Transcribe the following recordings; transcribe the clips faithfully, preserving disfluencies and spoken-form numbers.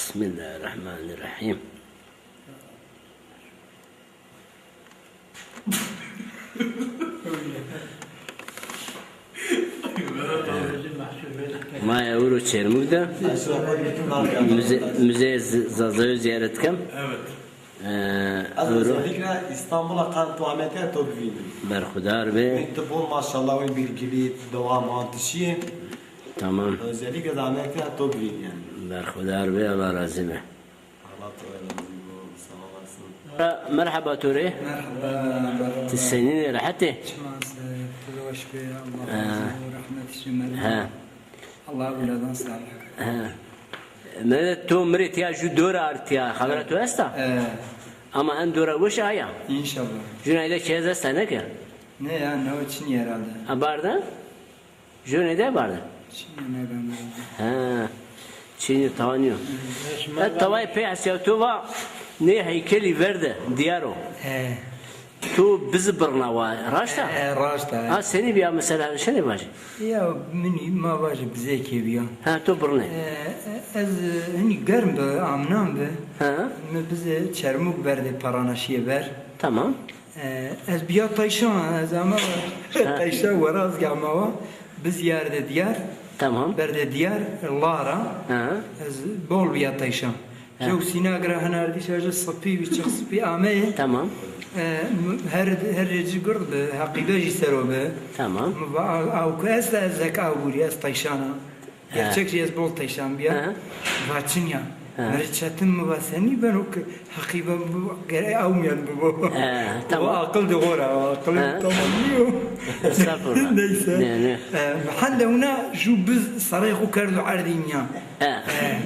Bismillahirrahmanirrahim. Ma ewro Çermûg de müze, müzeyê Z-, Zazayo ziyaret kem. Evet. Ee, Ez ewro özellikle İstanbul'a kan tu amete to bivînim. Berxudar be. Ti bol maşallah wê bilgilî, dewa, muhandisî. Tamam. Özellikle de amete to bivînim yani. Berxudar be, Allah razî be. Allah to razî bo. Sağ olasın. Merheba to rê. Merheba. Ti senîn ê, rehet ê? Çiman se, tu de weş be, Allah razî bo, rahmet şima. He. Allah ewladan salih. He. Medet, to mi rê tiya jû dora ard tiya, xebera to esta? He. Ama en dora weş aya. İnşallah. Jûna de çi ez esta, ne ke? Ne ya, ne o çin herhalde. Ha, barda? Jûna de barda? Çin ne ben. Ha. Çin tawa nîyo. He, tawayê pey hesya to va nê heykelî ver de diyar o. He. Tu bizi birna wa, raşt a? E, e, raşt a. A, senî bîya mesela, şenê vajî? Ya, minî ma vajî bizêkê bîya. Ha, tu birnê. E, e, ez, e, hinî germ bi, amnan bi. Ha. Mi bizi Çermûg berdê parana şîyê ver. Tamam. E, ez bîya tayşan, ez ama tayşan wera ez ama wa. Biz yerde diyar. Tamam. Berdê diyar, lara. Ha. Ez bol bîya tayşan. Ha. Jew sînag ra hinardî şaje sipî bî, çix sipî ameyê. Tamam. E, m-, her, her rê ci gird bi, heqîbe jî ser o bi. Tamam. Mi va, a-, awke esta, ez zek aw gurî, ez tayşan a. Ha. Gerçek jî ez bol tayşan bîya. Ha. Va çin ya. Ha. Mi rê çetin, mi va senî beno ke heqîbe bibo, gere aw mîyan bibo. Ha, tamam. O aqil de xora, o aqil tamam nîyo. Estağfurullah. Neyse. Ne, ne. E, hende wina jû biz serey xo kerdo erdî mîyan. Ha. E,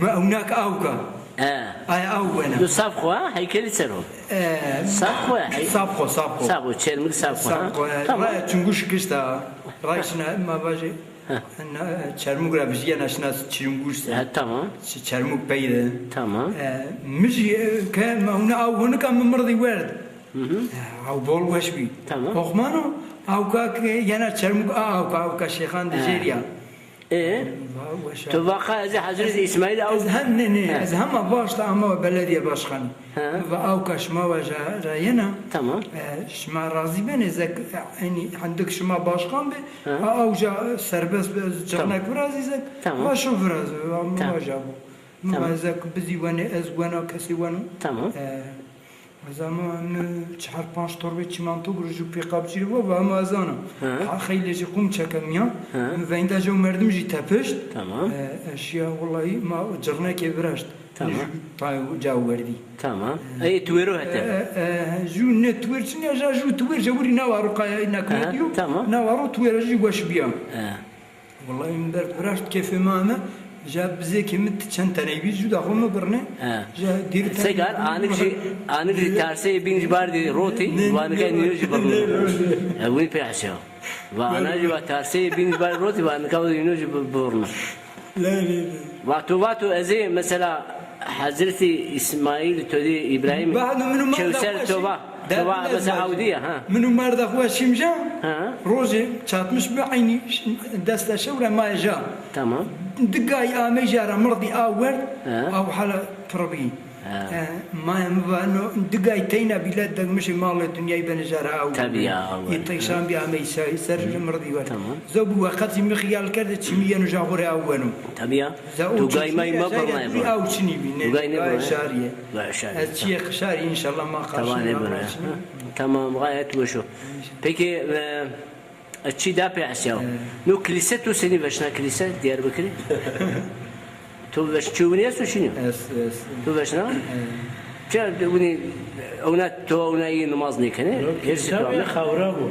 mi ewnak awka. He. Ay aw wena. Tu Safxo ha? Heykelî ser o. Ee, Safxo ya, hey- Safxo, Safxo. Safxo, Çermik Safxo ha? Safxo, e, tamam. Raya Çunguş kişta. Ray şina ma vajê. Ha. Na, Çermik ra vijîyena şina Çunguş se. Ha, tamam. Çi Çermik peyde. Tamam. Ee, mi jî, e, ke ma huna aw honika mi mirdî werd. Hı hı. Ee, aw bol weş bî. Tamam. Oxmano, awka ke yena Çermik a awka, awka Şêxan de jêr ya. E? Va weş a. Tu va qa ez ê Hezretî Îsmaîl aw. Ez hem, ne, ne, ha, ez hema vaşta ama belediye başkanî. Ha. Va awka şima wa ja ra yena. Tamam. E, şima razî benê, zek, e, enî hendik şima başkan be. Ha. A, aw ja serbest be, ez cirnek virazî zek. Tamam. Va şo viraz, va mi, tamam, wa ja bo. Mi, tamam, va zek bizî wenê, ez wena, kesî weno. Tamam. E, Ez ama mi çar panc torbê çîmanto gurî jû pê qapçî rê va, va ama ez ana. Hı. Ha, xeylê jî qum çeke mîyan. Hı. Mi veynda jew merdim jî tepişt. Tamam. E, e, şiya wellahî ma cirnekê viraşt. Tamam. Jû tayê ca werdî. Tamam. E, ey tuwêro hete. E, e, jû ne tuwêr çin ya, ja jû tuwêr jewirî nawa ro qaya îna kuye diyo. Tamam. Nawa ro tuwêra jî weş bîya. E. Wellahî mi berk viraşt, keyfê mi ame. Ja bizêkê mi ti çend teney bî, jû da xo mi birne. He. Ja dêrî teney. Segar, anik jî, anik jî tarseyê bîn jî bardî rotî, ne, va nika nîyo jî birne. Ne, ne. E, winî pê hesya. Va ana jî va tarseyê bîn jî bardî rotî, va nika winî jî bi-, birne. Ne, ne, ne. Va tu, va tu ez ê mesela Hezretî Îsmaîl, to dî Îbrahîm, Kewser, to va. To va mesela awdî ya, ha. Min û merda xo şîm ja, ha, rojê çatmiş bi eynî desta şewre ma ja. Tamam. Di gay amey ja ra mirdî aw werd, ha, aw hala pir bî. Ha. E, maya mi va no di gay teyna bîle degmişê malê dinyayî benê ja ra aw. Tabii ya, aw werd. Yê teyşan bî amey ser, ser mirdî werd. Tamam. Zo bi weqetî mi xiyal kerde çimî yeno ja xo rê aw weno. Tabii ya. Tu gay may ma birnayê bi. Aw çinî bî, ne, tu gay nêbirnayê. Şarî ye. Gay şarî. Ez çîyê qişarî, înşallah ma qarşî. Tamam, gayet weş o. Peki, e, e, çî da pê esya. E. No kilîse, tu senî veşna kilîse Diyarbekirî? Tu veş-, çi winî esto çinî? Es, es. Tu veşna? E. Çi winî, ewna, tu ewna yî nimaz nêkenê? Yok, kilîse tu ame xewra bo.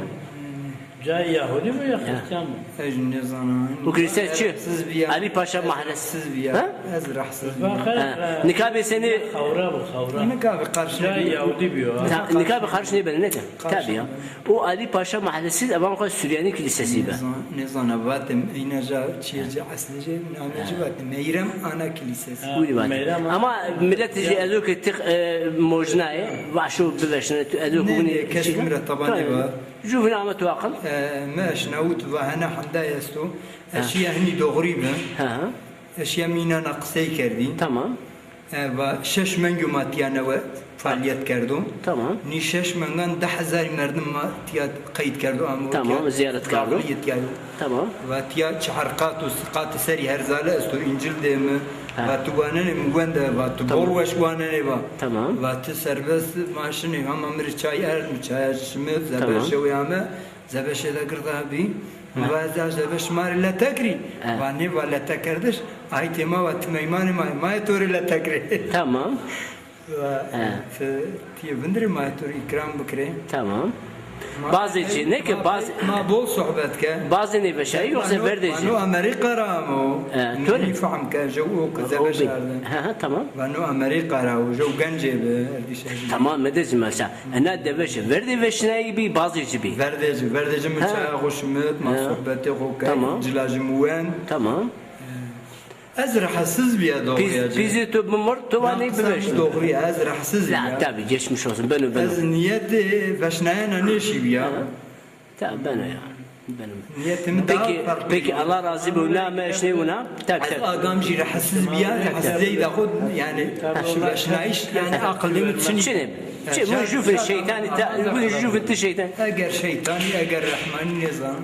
Cayê Yahudî bo ya Xristiyan bo? Ez nêzana. Bu kilîse çi? Rahatsız bîya. Alî Paşa Mahallesi. Rahatsız bîya. Ha? Ez rahatsız bîya. Ha. Nika bê senî? Xewra bo, xewra. Nika bê qarşî. Cayê Yahudî bîyo. Nika bê qarşî nêbenê, ne ke? Tabii ya. O Alî Paşa Mahallesi, evan xo Suryanî Kilîsesî be. Nêzan-, nêzana vatim, eyna ja çiyê ci, eslê ci, namê ci vatim. Meyrem Ana Kilîsesî. Ha, Meyrem Ana. Ama milet jî ezo ke ti, e, mojnayê, va şo biveşne, tu ezo ke winî kes mi ra taba nêva. Jû vîna ame tu aqil? E, mi eşnawit va hene hendayê esto. Ha. Ez şiya hinî doxrî bi. Ha. Ez şiya mînana qisey kerdî. Tamam. E, va şeş mengî ma tîya newe faalîyet kerdo. Tamam. Nî şeş mengan di hezarî merdim ma tîya qeyd kerdo, amo. Tamam, ziyaret kerdo. Daxilî tîya yo. Tamam. Va tîya çehar qat û qatî serî herzale esto, Încîl dê mi. Ha. Va tu wanenê, mi wende, va tu bol weş wanenê, va. Tamam. Va ti serbest, ma şinê, hama mi rê çay erd, mi çaya şimit, zeber şewê ame. Zebeşê de girda bî. Ha. Va ez a zebeş ma rê lete kirî. Ha. Va nê, va lete kerdiş. Ay têma va ti meymanê ma, ma yê to rê lete kirê. Tamam. Va ti, ti yê vindirê ma yê to rê îkram bikirê. Tamam. Bazê ci, ne ke bazê, ma bol sohbet ke. Bazê nêveşayî yoxse verdê ci? Vano Amerîka ra amo. E, to rê? Nî fehm ke, jew o ke zebeş arde. Ha, ha, tamam. Vano Amerîka ra o, jew gencê bi, erdîşe bi. Tamam, mi de zî mesela. Ena deveşe verdê veşnayî bî, bazê ci bî? Verdê ci, verdê ci mi çaya xo şimit, ma sohbetê xo kerd, cila ci mi wend. Tamam. Ez rahatsız bîya doğruya ci. Pîzê to bimir, to vanê biveşn. Doğru ya, ez rahatsız bîya. Ya, tabii, geçmiş olsun. Beno, beno. Ez niyetê veşnayena nêşîbîya. Tabii, beno ya. Benim. Niyetim daha farklı. Peki, Allah razı olsun. Name eşnê wina? Tabii, tabii. Ez agam jî rahatsız bîya, rahatsızey da xo, yani, şi veşnayîş, yani, aqil de mi çinî. Çinî. Çi, bu jufin şeytani, bu jufin ti şeytan. Eger şeytani, eger Rahmanî nêzan.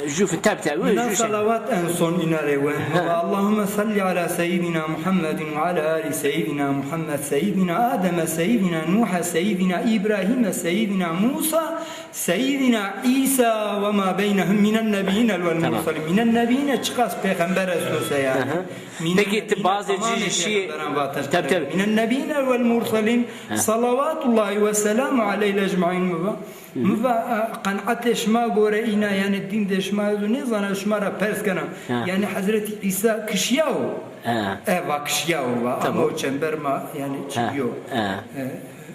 Jufin, tabii, tabii. Îna salawat en son îna rê wend. Allahümme salli ala seyyidina Muhammedin ve ala ali seyyidina Muhammed, seyyidina Ademe, seyyidina Nuhe, seyyidina İbrahime, seyyidina Musa, Seyyidina İsa ve ma beynehum minen nebiyyine vel mursalin. Minen nebiyyine çiqas pêxember esto se yani. Peki, ti bazê ci jî şîyê. Tabii, tabii. Minen nebiyyine vel mursalin. Salavatullahi ve selamu aleyhi ecmaîn mi va. Mi va, e, qenaetê şima gore îna, yani dîn de şima ez nêzana, şima ra pers kena. Yani Hezretî İsa kişiya o? E, va kişiya o, va. Ama o çember ma yani çiyo. E,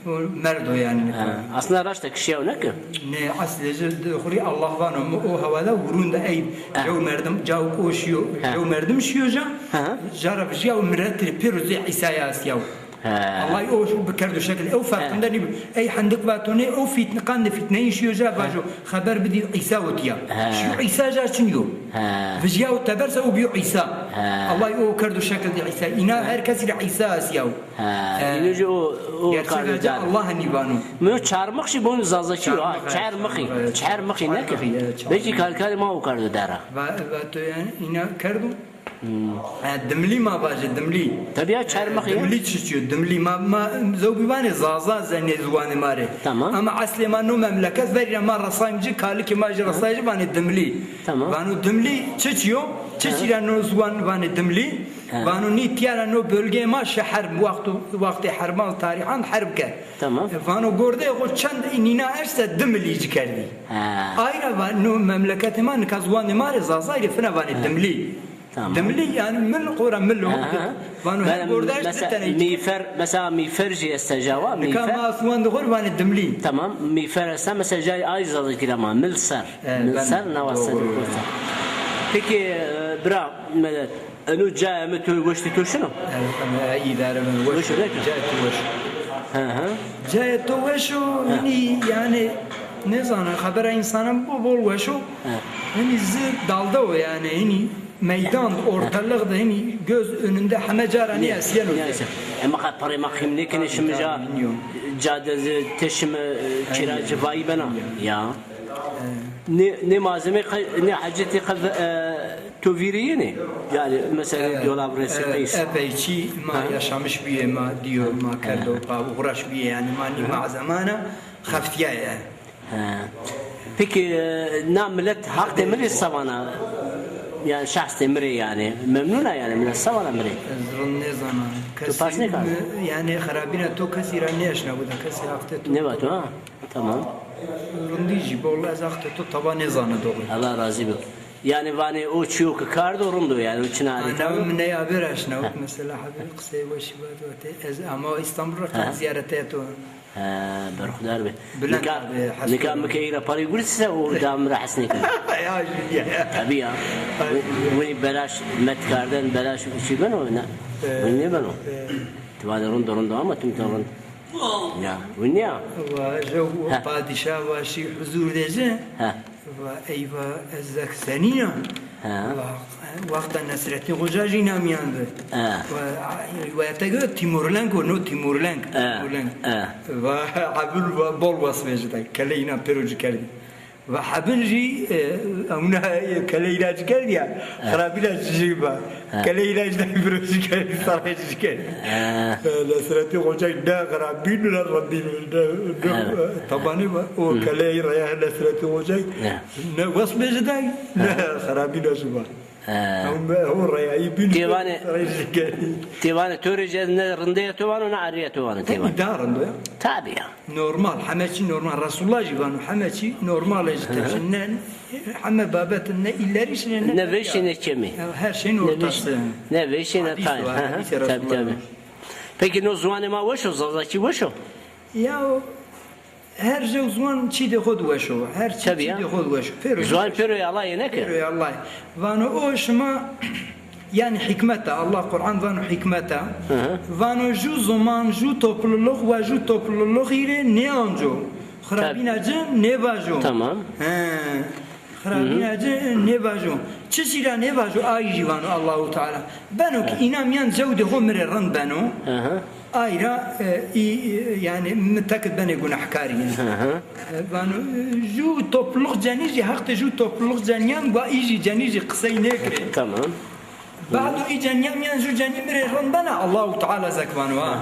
O merdo yani. Ha, aslında raşta kişiyaw ne ki? Ne, aslında xurî Allah vano, mi o hewada vurun de ey jew merdim, caw o şiyo, jew merdim şiyo ca, ca ra vijya o miret pêro zê İsa'ya asiyaw. Allah o şu bikerdo şekil, o farkında nîbi. Ey hendik vato ne, o fitne, qandê fitneyi şiyo ca, vajo, xeber bidi İsa otiya. Şiyo İsa ca çin yo. Vijya o teberse o biyo İsa. Allah o kerdo şekil de İsa. İna her kesi de İsa asiyaw. Ha, îno jî o, o kardo der. Allah nîvano. Mi Çarmix jî bon Zazakî yo, ha, Çarmixî, Çarmixî, Çarmixî ne ki? Belkî kalkarê ma o kardo der a. Va, va to yani îna kerdo. Ha, Dimlî ma vajê, Dimlî. Tabii ya, Çarmixî. Dimlî çiçî yo? Dimlî ma, ma zewbî vanê Zaza zenê ziwanê ma rê. Tamam. Ama eslê ma no memleket verî ra ma resayim ci, kalikê ma jî resayê ci vanê Dimlî. Tamam. Vano Dimlî çiçî yo? Çiçî ra no ziwan vanê Dimlî? Vano nî tîya ra no bölgeyê ma şeher, wexto, wextê herban, tarîhan herb kerd. Tamam. E, vano gordeyê xo çend nîna eşt se Dimilî ci kerdî. Ha. Ay ra va no memleketê ma nika ziwanê ma rê Zazay rê fina vanê Dimlî. Tamam. Dimlî yani mil xora mil o. Vano her gorda eşt di tene. Mîfer, mesela mîfer jî esta jawa, mîfer. Nika ma ziwan de xo rê vanê Dimlî. Tamam, mîfer esta mesela jay ay Zazakî ra ma mil ser. E, mil ser nawa ser. Peki, e, bira, Medet, eno cayê mi to weştê to şino? E, îdare ben weş. Weş o, ne ki? Cayê to weş o. Hı hı. Cayê to weş o, hinî yani nêzana, xebera însanan bol bol weş o. Hı. Hinî zi dalde o yani, hinî meydan, ortalık da hinî göz önünde heme cara nîya siyeno. Ema qe parê ma qîm nêkenê, şimi ca, cade zi tê şimi, e, kira ci vayî bena. Ya. Nê, nê malzeme qe, nê hacetê qe, e, to vîrî yenê? Yani mesela dolab, resi, qeys. Epey çî ma yaşamış bîyê, ma dîyo, ma kerdo, pa uğraş bîyê, yani ma nî malzemana xeftîyaye. Ha. Peki, e, na milet haqtê mi rê se vana? Yani şahsê mi rê yani. Memnun a yani milet se vana mi rê? Ez rind nêzana. Tu pers nêkerd? Yani xerabîna to kesî ra nêeşnabû da, kesî haqtê to. Nêvato ha? Tamam. Rindî jî bol, ez haqtê to taba nêzana doğru. Allah razî bo. Yani vanê o çîyo ke kardo rind o yani, o çina rê. Ana mi ney haber eşnawit, mesela haber qisey weşî vat, vatê ez ama İstanbul ra qet zîyaretê to. Ha, berxudar be. Nika, nika mi ke ey ra parî guretî se, o da mi ra hes nêkeno. Ya, ya. Tabii ya. Winî belaş met karden, belaş çî beno, ne? Winî nêbeno. Ti vanê rind o, rind o ama tim tim rind. Ya, winî ya. Wa, jew o padîşah wa şî huzur de ci. Wa, ey wa, ez zek senîn a. Wa, Wexta Nesretîn Xoca jî îna mîyan bi. E. We, we te go Timurleng o, no Timurleng. E, Timurleng. E. Va hebul va bol wesfê ci de. Kele îna pêro ci kerdî. Va hebin jî, e, ewna kele îna ci kerdî ya. E. Xirabîna ci jî va. E. Kele îna ci de pêro ci kerdî, sarayê ci kerdî. E. E, Nesretîn Xoca ne xirabîn ne rindîn ne, ne, e, tabanê va. O kele reya Nesretîn Xoca ne wesfê ci de ne xirabîna ci va. He. Ew me, ew reyayî bîn. Têvanê, reyayî bîn. Têvanê to rê ci ne rindê ya to vano, ne erê ya to vano têvanê. Tabii daha rind o ya. Tabii ya. Normal, heme çî normal. Resulullah jî vano, heme çî normal e, ji te çi ne, heme babet ne îlerî şine ne. Ne vêşî ne kemî. Ya, her şeyin ortası. Ne vêşî ne tayê. Hadîs var, hadîsê Resulullah. Tabii, tabii. Peki no ziwanê ma weş o, Zazakî weş o? Ya, her jew ziwan çîdê xo di weş o. Her çî çîdê xo di weş o. Pêro ziwan pêroyê Allah yê neke? Pêroyê Allah. Vano o şima, yanî hîkmet a. Allah Quran vano hîkmet a. Vano ju ziman, ju topluluk wa ju topluluk î rê nêanco. Xirabîna ci nêvajo. Tamam. He. Xirabîna ci nêvajo. Çiçî ra nêvajo, ay jî vano Allahu Teala. Beno ki îna mîyan cewdê xo mi rê rind beno. Ay ra, e, î, e, yanî mi tekid benê gunehkarî. E, vano, e, ju topluluk cenî jî, heqtê ju topluluk cenîyan wa î jî cenî jî qisey nêkirê. Tamam. Bado î cenîyan mîyan ju cenî mi rê rind bena, Allahu Teala zek vano ha.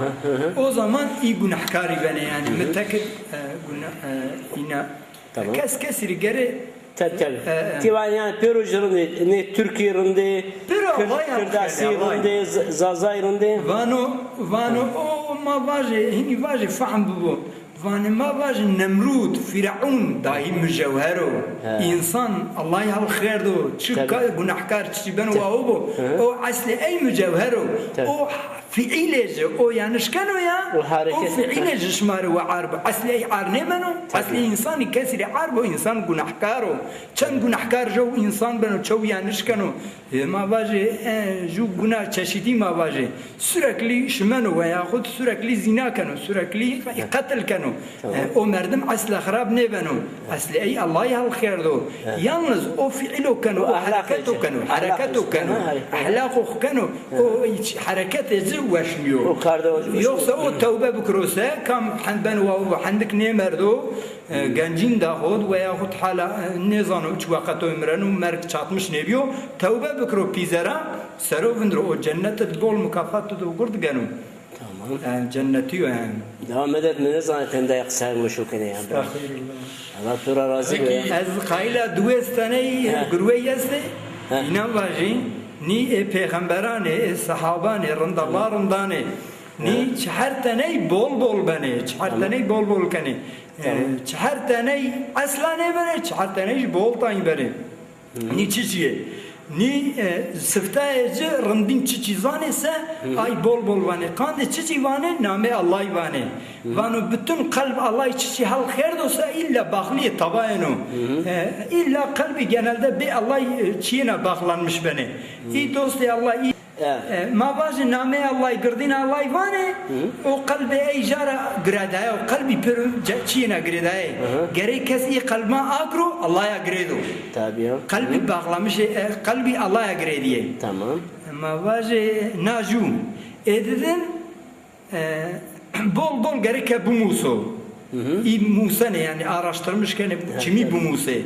O zaman î gunehkarî benê yanî. Mi tekid, e, gune-, e, îna Tamam. Kes kesî rê gerê. Tabii, tabii. E, e. Ti vanê yanî pêro ji rindê, nê Tirkî rindê, Pêro Kir-, Allah ya Kirdasî Allah. Rindê, Z-, Zazay rindê. Vano, vano o ma vajê, hînî vajê fehm bibo. Vanê ma vajê Nemrûd, Fîreûn dahî mucewher o. He. Însan Allah ya xêr do. Çi ka-, gunehkar çiçî beno wa o bo. Hı hı. O eslê ey mucewher o. Tabii. O Fiîlê ci o yaniş keno ya, o fiîlê ji şima rê wa ar bi. Eslê ey ar nêbeno, eslê însanî kesî rê ar bo, însan gunahkar o. Çend gunahkar jew însan beno, çew yaniş keno. E, ma vajê, e, ju guna çeşîdî ma vajê. Sürekli şimeno veyaxud sürekli zîna keno, sürekli qetil keno. E, o merdim esla xirab nêbeno. Eslê ey Allay hal xêr do. Yalnız o fiîlo keno, o hereketo keno, hereketo keno, ehlaqo xo keno, o hiç hereketê ci weş nîyo. Yoksa o tewbe bikiro se, kam hend ben wa, o hendik nêmerdo, e, gencîn da xo di, veya xo di hala, e, nêzano çi weqetoy mireno, merg çatmiş nêbîyo, tewbe bikiro pîzera, sero vindiro, o cennet di bol mukafat di do gurd geno. Tamam. E, cennetî yo yanî. Dewa medet, mi nêzanê tendaya qisayê weşo kenê ya, bira. Estexfirullah. Allah to ra razî bo ya. Peki, ez qayîl a diwês teney girwey estê. He. Înan vajî, nî ê pêxemberanê, ê sehabanê, rinda ma rindanê. Nî çiher teney bol bol benê, çiher teney bol bol kenê. E, çiher teney esla nêbenê, çiher teney jî bol tayî benê. Nî çiçî yê? Nî, e, siftayê ci rindîn çiçî zanê se, ay bol bol vanê. Qandê çiçî vanê? Namê Allay vanê. Vano bütün kalb Allay çiçî hal xêr do se îlla baxlîyê tabayên o. E, îlla kalbî genelde bê Allay, e, çiyêna baxlanmiş benê. Î dostê Allay, î E, ma vajê nameyê Allay, girdîna Allay vanê, o qelbê ey ca ra girêdaye, o qelbî pêro ce-, çiyêna girêdaye. Gerek kes î qelban akiro, Allaya girêdo. Tabii ya. Qelbî bağlamışê, e, qelbî Allaya girêdîye. Tamam. Ma vajê na jû. Ê didin, e, bol bol gereke bimuso. Î musenê, yanî araştirmiş kenê, çimî bimusê. E,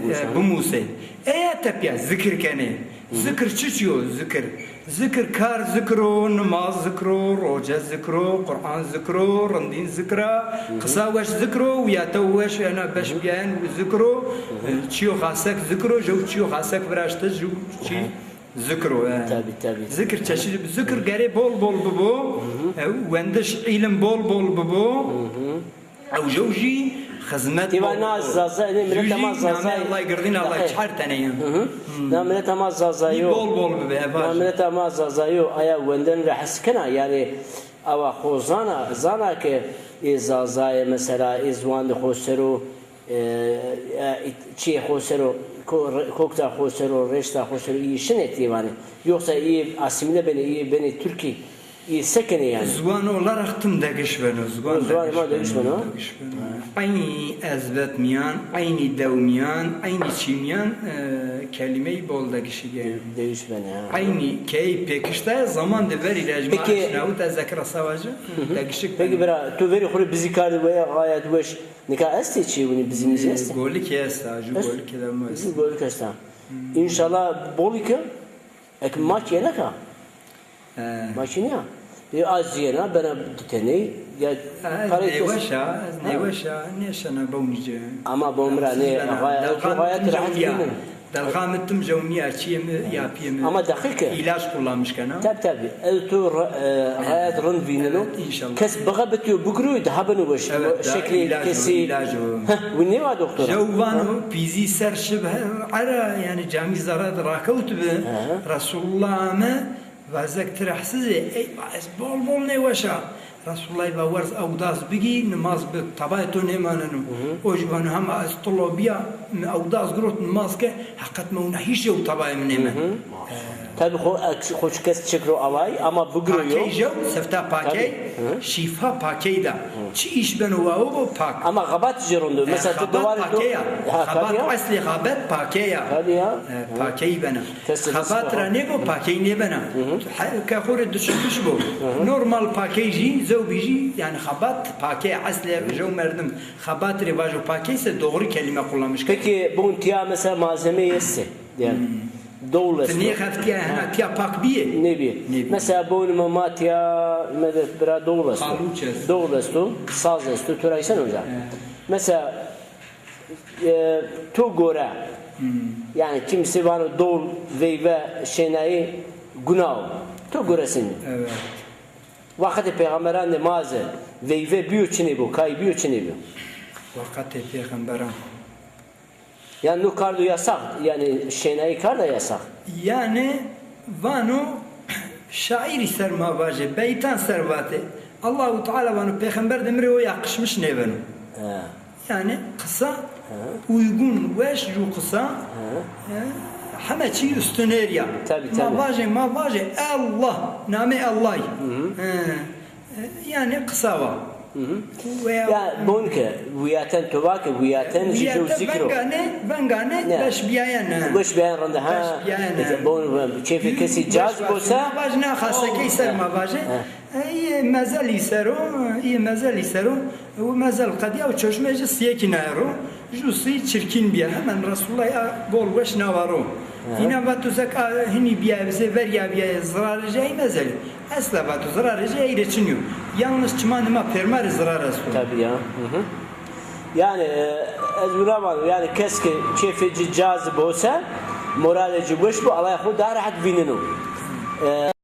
e, bimusê. Eya tepya zikir kenê. Zikir çiçî yo? Zikir. Zikir kar zikir o, nimaz zikir o, roce zikir o, Quran zikir o, rindîn zikir a, qisa weş zikir o, wîyate weş ena beş bîyayen zikir o, e, çîyo xasek zikir o, jew çîyo xasek viraşte, jew çî zikir o, e. Tabii, tabii. Zikir çeşît, zikir gerê bol bol bibo, e, wendiş, îlim bol bol bibo. Ew jew jî xizmet. Tîva na Zaza, ne mileta ma Zaza. Namê Allay girdîn, Allay çar tene yin. Na mileta ma Zaza yo. Bol bol bibe, na mileta ma Zaza yo, aya wenden re hes kena, yanî awa xo zana, zana ke ê Zazayê mesela, ê ziwan de xo sero, e, e, çiyê xo sero, ko-, re-, kokta xo sero, reşta xo sero, î şinê tîvanê. Yoksa î asîmîle benê, î benê Tirkî. Î se kenê yanî? Ziwan olarak tim degiş beno. Ziwan, ziwan ma degiş beno. Degiş beno. Eynî ezbet mîyan, eynî dew mîyan, eynî çî mîyan, e, kelîmeyî bol degişî gê. De-, degiş beno, ha. Eynî key pêkişte zaman de verî rejma. Peki, aşnawit ez dekira savaji, degişik. Peki bira, tu verî xo rê bizî kardî weya gayet weş. Nika estê çî winî bizî mizî estê? Golikê esta, ju golikê de mi esta. Ju golik esta. Înşallah bolî ke. Ek makîne ka? He. Makîne ya. Ê, az zîyena bena diteney, ya. Ez nêweş a, ez nêweş a, nêşena bewnî ci. Ama bo mi ra nê, gayet, gayet rahat bînin. Delxa mi tim jewnîya, çîyê mi, yapîyê mi. Ama deqîqe. İlaç kullanmış kena. Tabi, tabi. Ez tu ra-, e, gayet rind vîneno. Evet, înşallah. Kes bixebitîyo, bigirîyo, daha beno weş. Evet, ilac o, ilac o. Heh, wi nêwa doktora? Jew vano, pîzî ser şib her era, yanî camî zere de rakewt bi. Resulullah ame, Vazek ti rehsiz ê, ey va ez bol bol nêweş a. Resulullah va werz ewdaz bigî, nimaz bi, tabayê to nêmaneno. O jî vano hema ez tilo bîya, mi ewdaz girot nimaz ke, heqet mi wina hîç yew tabayê mi nêmend. Tabi xo, xo çi kes çik ro away, ama bigiro yo. Pakey jew, sefta pakey, şîfa pakey da. Çi îş beno wawo bo pak. Ama xebat jê rind o. Mesela ti dewarê to. Xebat pakey ya. Xebat eslê xebat pakey ya. Tabi ya. E, pakey bena. Xebat ra nêbo, pakey nêbena. He, ke xo rê dişik biş bo. Normal pakey jî, zewbî jî, yanî xebat pakey, eslê jew merdim xebat rê vajo pakey se doğru kelîme kullanmış. Peki, bun tiya mesela malzeme estê? Yanî, dowul esto. Ti nêxeftîya hena tiya pak bîyê? Nêbîyê. Nêbîyê. Mesela, bun ma, ma tiya, medet bira dowul esto. Qalûç esto. Dowul esto, saz esto, tu ra îsen oca. Mesela, E, to gore. Yanî kimsî vano dol, veyve, şênayî guna o. To gore senî? Evet. Wextê pêxemberan de ma ze veyve bîyo çinê bo, kay bîyo çinê bîyo? Wextê pêxemberan. Yanî no kardo yasax, yanî şênayî karda yasax. Yanî vano şaîrî ser ma vaje, beytan ser vate. Allahu Teala vano, pêxember de mi rê o yakışmış nêbeno. He. Yanî qisa uygun, weş ju qisa, e, heme çî üstüner ya. Tabii, tabii. Ma vaje, ma vaje Allah, namê Allahî. He. E, yanî qisa wa. Weya ya, bon ke, wiyaten to va ke, wiyaten jî jew zikr o. Vengane, vengane, weş biyayen, e. Weş biyayen rinde, ha. Weş biyayen, e. Bon, keyfê kesî caz bo se. Ma vaj na xasekey ser ma vaje. He. E, îyê mezelî ser o, îyê mezelî ser o. Û mezel qedîya û çeşme jî siyekî naye ro. Ju sî çirkîn bîye. Hemen Resulullah a bol weş nawa ro. Înan vato zek a hinî bîyaye, zê verya bîyaye, zirarê jê ey mezelî. Esla vato zirarê jê ey rê çin yo. Yalnız çimanê ma pêrma rê zirar esto. Tabii ya. Yanî, e, ez wina vano, yanî kes ke keyfê ci caz bo se, moralê ci weş bo, Allahê xo daha rehet vîneno. E,